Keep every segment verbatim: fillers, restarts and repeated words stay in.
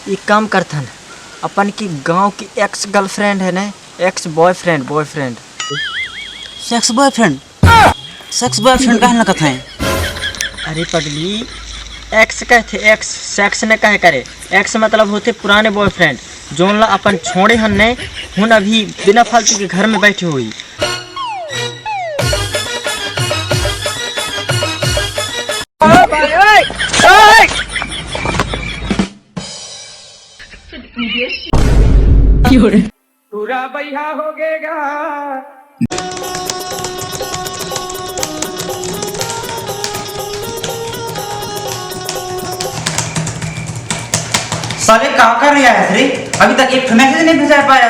एक काम करथन, अपन की गांव की एक्स गर्लफ्रेंड है ना, ex boyfriend, boyfriend. Sex boyfriend? Sex boyfriend काहे ना कथें? अरे पगली, एक्स कहथे एक्स, सेक्स ने कहे करे। एक्स मतलब होथे पुराने बॉयफ्रेंड, जोन ला अपन छोड़े हन ने, हुन अभी बिना फालतू के घर में बैठे होही। पूरा बइहा हो गेगा। साले का कर रहा है रे? अभी तक एक ठो मैसेज नहीं भेजा पाया।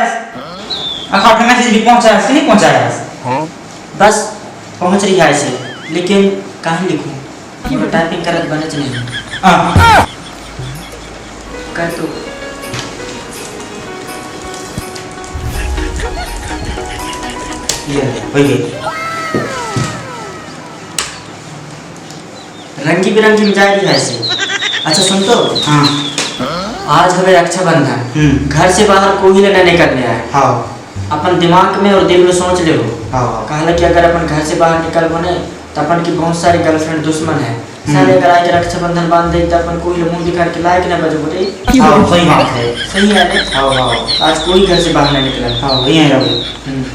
अब मैसेज भी पहुंचाया, नहीं पहुंचाया। बस पहुंच रही है ऐसे, लेकिन कहाँ लिखूं? पूरा टाइपिंग करत बने चले। हाँ। कर तो। ये, वही है। रंगी बिरंगी मिजाज भी है ऐसे। अच्छा सुन तो। हाँ। आज हवे रक्षाबंधन। हम्म। घर से बाहर कोई ले ना निकलने आए। हाँ। अपन दिमाग में और दिल में सोच ले हो। हाँ, हाँ। कहला कि अगर अपन घर से बाहर निकलबो ने, तो अपन की बहुत सारी गर्लफ्रेंड दुश्मन है। हम्म। साले अगर आके रक्षाबंधन बांध दे, तो अपन कोई ले मुंह दिखा के लायक ना बचबो रे। हाँ, सही बात है। सही है रे। हाँ, हाँ। आज कोई घर से बाहर ना निकला। हाँ, यहीं रहो। हम्म।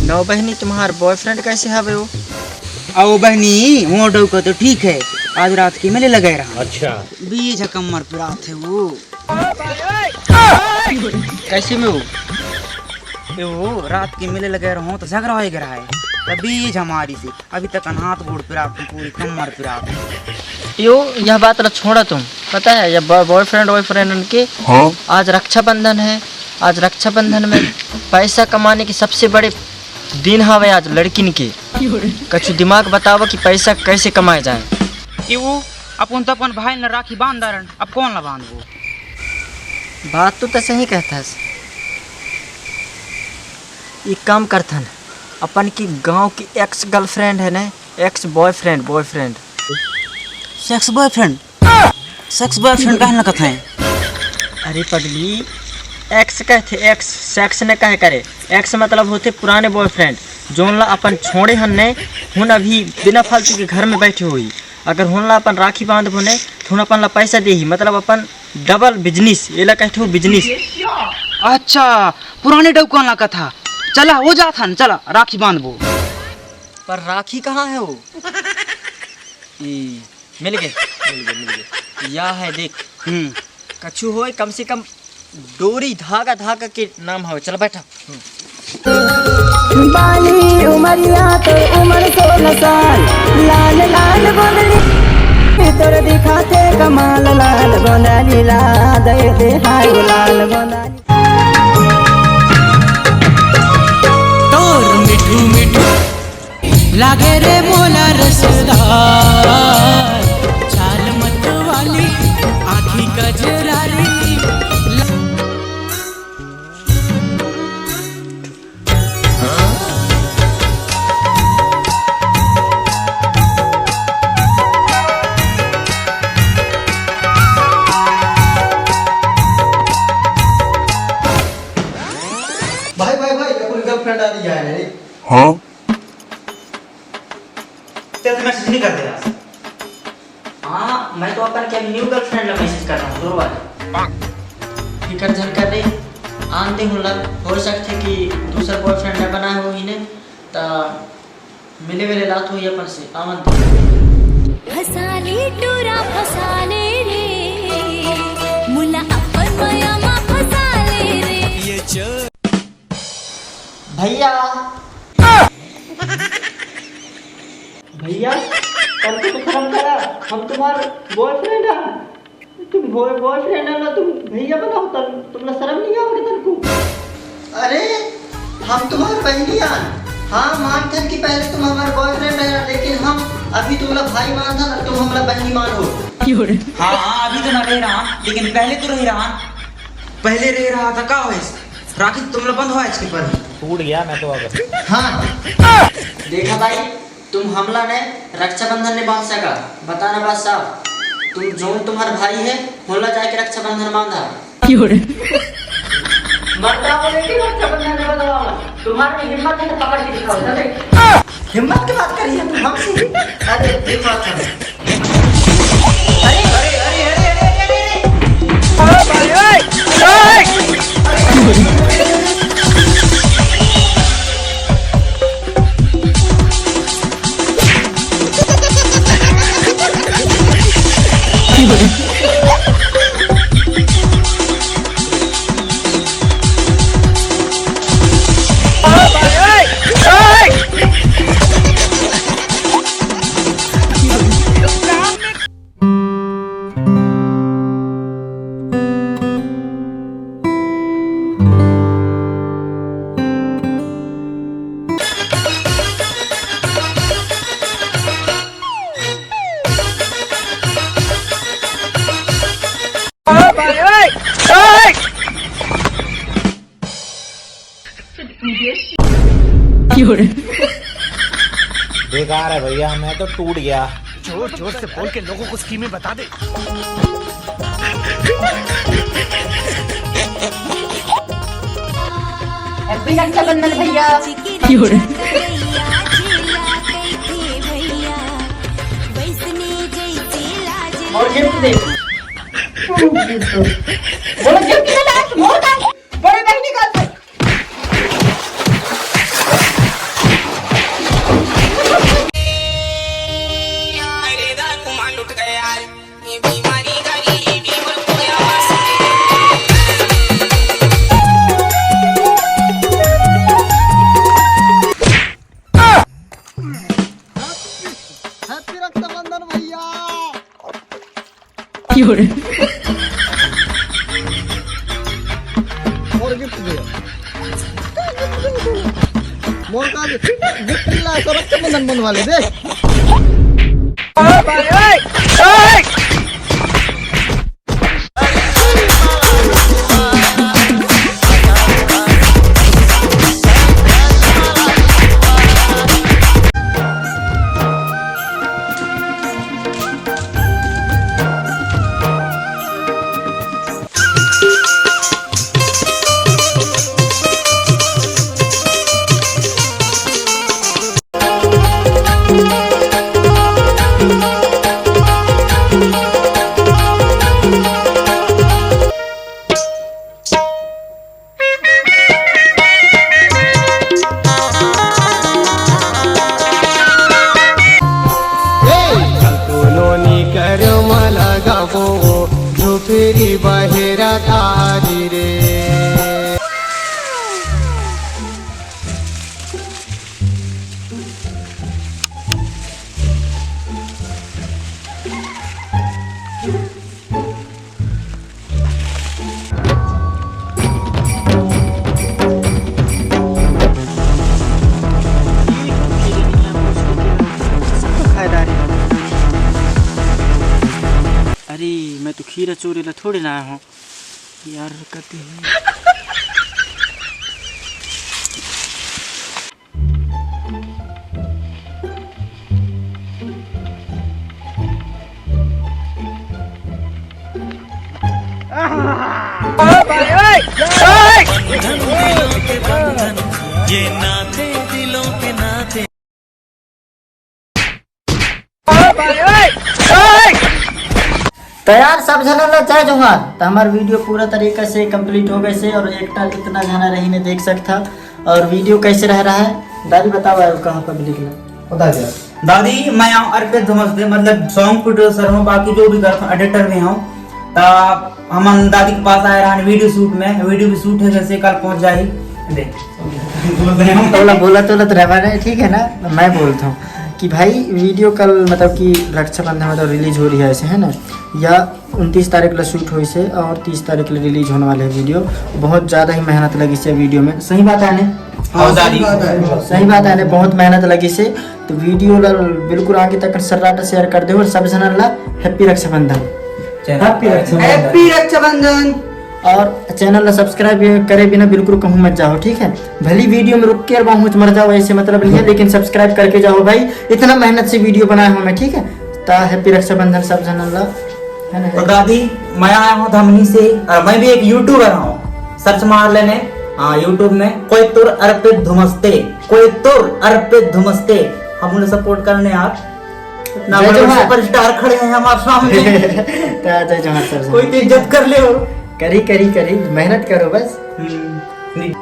नौ बहनी, तुम्हार बॉयफ्रेंड कैसे हवे वो? आओ बहनी, वो डौका तो ठीक है, आज रात के मेले लगे रहा। अच्छा। बीज कमर पुरात है वो। कैसे में वो? ए वो रात के मेले लगे रहो तो झगड़ा हो गया है। तभी ये हमारी से अभी तक हाथ गोड़ पिरात हूँ, पूरी कमर पिरात हूँ। यो, यह बात ला छोड़ा तुम। पता है, ये बॉ-, बॉयफ्रेंड वॉयफ्रेंड उनके। हाँ। आज रक्षाबंधन है, आज रक्षाबंधन में पैसा कमाने के सबसे बड़े दिन हवे आज लड़किन के। कछु दिमाग बतावा कि पैसा कैसे कमाए जाए। कि वो अपन तो अपन भाई ने राखी बांध दारन, अब कौन ला बांधबो? बात तो, तो सही कहता है। एक काम करथन, अपन की गांव की एक्स गर्लफ्रेंड है ना, ex boyfriend, boyfriend. Sex boyfriend? Sex boyfriend काहे ना कथें? अरे पगली, एक्स कहथे एक्स, सेक्स ने कहे करे। एक्स मतलब होथे पुराने बॉयफ्रेंड, जोन ला अपन छोड़े हन ने, हुन अभी बिना फालतू के घर में बैठे होही। अगर हुन ला अपन राखी बांधबो ने, तो हुन अपन ला पैसा देही, मतलब अपन डबल बिजनेस, एला कहथे बिजनेस। अच्छा, पुराने डौका ला कथा। चला, वो जाथन, चला, राखी बांधबो। पर राखी कहाँ है वो? ई, मिल गए, मिल गए, मिल गए। या है, देख। हम्म। कछु होए, कम से कम डोरी, धागा, धागा के नाम हवे। चल बैठा। बाली उमरिया तो उमर सोलह साल, लाल लाल गोंदली तोर दिखाते कमाल, लाल गोंदली ला दे दे हाय, लाल गोंदली। तोर मिठू मिठू लागे रे मोला रसदार, चाल मत वाली, आँखी कजरारी। भाई, भाई, भाई, अपन गर्लफ्रेंड आ रही है रे। हाँ? तेरे मैसेज नहीं कर दे रहा। हाँ, मैं तो अपन के न्यू गर्लफ्रेंड ला मैसेज कर रहा हूँ, दूर वाले। फिकर झन कर रे, आन दे हुन ला, हो सकथे कि दूसर बॉयफ्रेंड न बनाए हो ही ने, त मिले वेले लात होही अपन से, आवन दे। फसाले टोरा फसाले रे, मुला अपन मया मा फसाले रे। भैया, भैया, कम से कम शर्म करा, हम तुम्हार बॉयफ्रेंड हैं। तुम बॉय, बॉयफ्रेंड है ना, तुम भैया बनाओ, तन, तुमला शर्म नहीं आवत तनको? अरे, हम तुम्हार बहनी हैं। हाँ, मानथन कि पहले तुम हमार बॉयफ्रेंड रहे, लेकिन हम अभी तुमला भाई मानथन और तुम हमला बहनी मानो। हाँ, हाँ, अभी तो ना रह रहा, लेकिन पहले तो रह रहा। पहले रह रहा था, का होइस? राखी तो तुमला बंध हो आज के पर। टूट गया मैं तो अब। हाँ। देखा भाई, तुम हमला ने रक्षाबंधन नहीं बांध सका, बताना बात साफ। तुम, जो तुम्हारा भाई है, होला जाके रक्षाबंधन बांधा। मरता बोले कि रक्षाबंधन में बंधवाओ। तुम्हारे में हिम्मत है तो पकड़ के दिखाओ, चले। हिम्मत की बात करी है तुम हमसे? अरे, देखो, अच्छा। अरे, अरे, अरे। बेकार है भैया, मैं तो टूट गया। जोर जोर से बोल के लोगों को स्कीमें बता दे। Happy रक्षाबंधन भैया। और गिफ्ट दे। बोलो, गिफ्ट दे, लास्ट मोर का बड़े बहनी का। Happy रक्षाबंधन भैया। और गिफ्ट दे। मोर का गिफ्ट मिला, तो रक्षाबंधन बनवा ले दे। अरे, मैं तो खीरा चोरे ला थोड़े ना आया हूँ यार, कते है। तो यार, सब झन ला जय जोहार। तो हमार वीडियो पूरा तरीका से कंप्लीट हो गए से, और एकटा इतना झना रही ने देख सकता। और वीडियो कैसे रह रहा है, दादी बताओ यार, कहाँ पब्लिक ला बता दे। दादी, मैं आऊँ अर्पित धुमस दे, मतलब सॉन्ग प्रोड्यूसर हूँ, बाकी जो भी करता हूँ एडिटर भी हूँ। तो हम दादी के पास आए रहा वीडियो शूट में, वीडियो भी शूट है, जैसे कल पहुँच जाए। दे। बोला, बोला तो लत रहा है, ठीक है ना? मैं बोलता हूँ कि भाई, वीडियो कल, मतलब कि रक्षाबंधन में तो रिलीज हो रही है ऐसे, है ना? या उनतीस तारीख ला शूट होइस हे और तीस तारीख ला रिलीज होने वाले है वीडियो। बहुत ज्यादा ही मेहनत लगिस हे वीडियो में, सही बात है ने? हाँ, सही बात है। सही बात है ने, बहुत मेहनत लगिस हे। तो वीडियो ला बिल्कुल आगे तक सर्राटा शेयर कर दे और सब झन ला happy Rakshabandhan. Channel happy Rakshabandhan. Happy Rakshabandhan. और चैनल ला सब्सक्राइब करे बिना बिल्कुल कहूँ मत जाओ, ठीक है? भली वीडियो में रुक के और बहुत मर जाओ, ऐसे मतलब नहीं है, लेकिन सब्सक्राइब करके जाओ भाई, इतना मेहनत से वीडियो बनाया हूँ मैं, ठीक है? ता हैप्पी रक्षाबंधन सब झन ला। है ना? तो दादी, मैं आया हूँ धमनी से और मैं भी एक यूट्यूबर हूँ। सर्च मार लेने, हाँ, यूट्यूब में कोयतुर अर्पित धुमस्ते, कोयतुर अर्पित धुमस्ते। हम उन्हें सपोर्ट करने यार, इतना जय बड़े जोहार। सुपरस्टार खड़े हैं हमारे सामने। तो जय जोहार सर। कोई तो इज्जत कर ले हो। करी करी करी, मेहनत करो बस। हम्म, नहीं।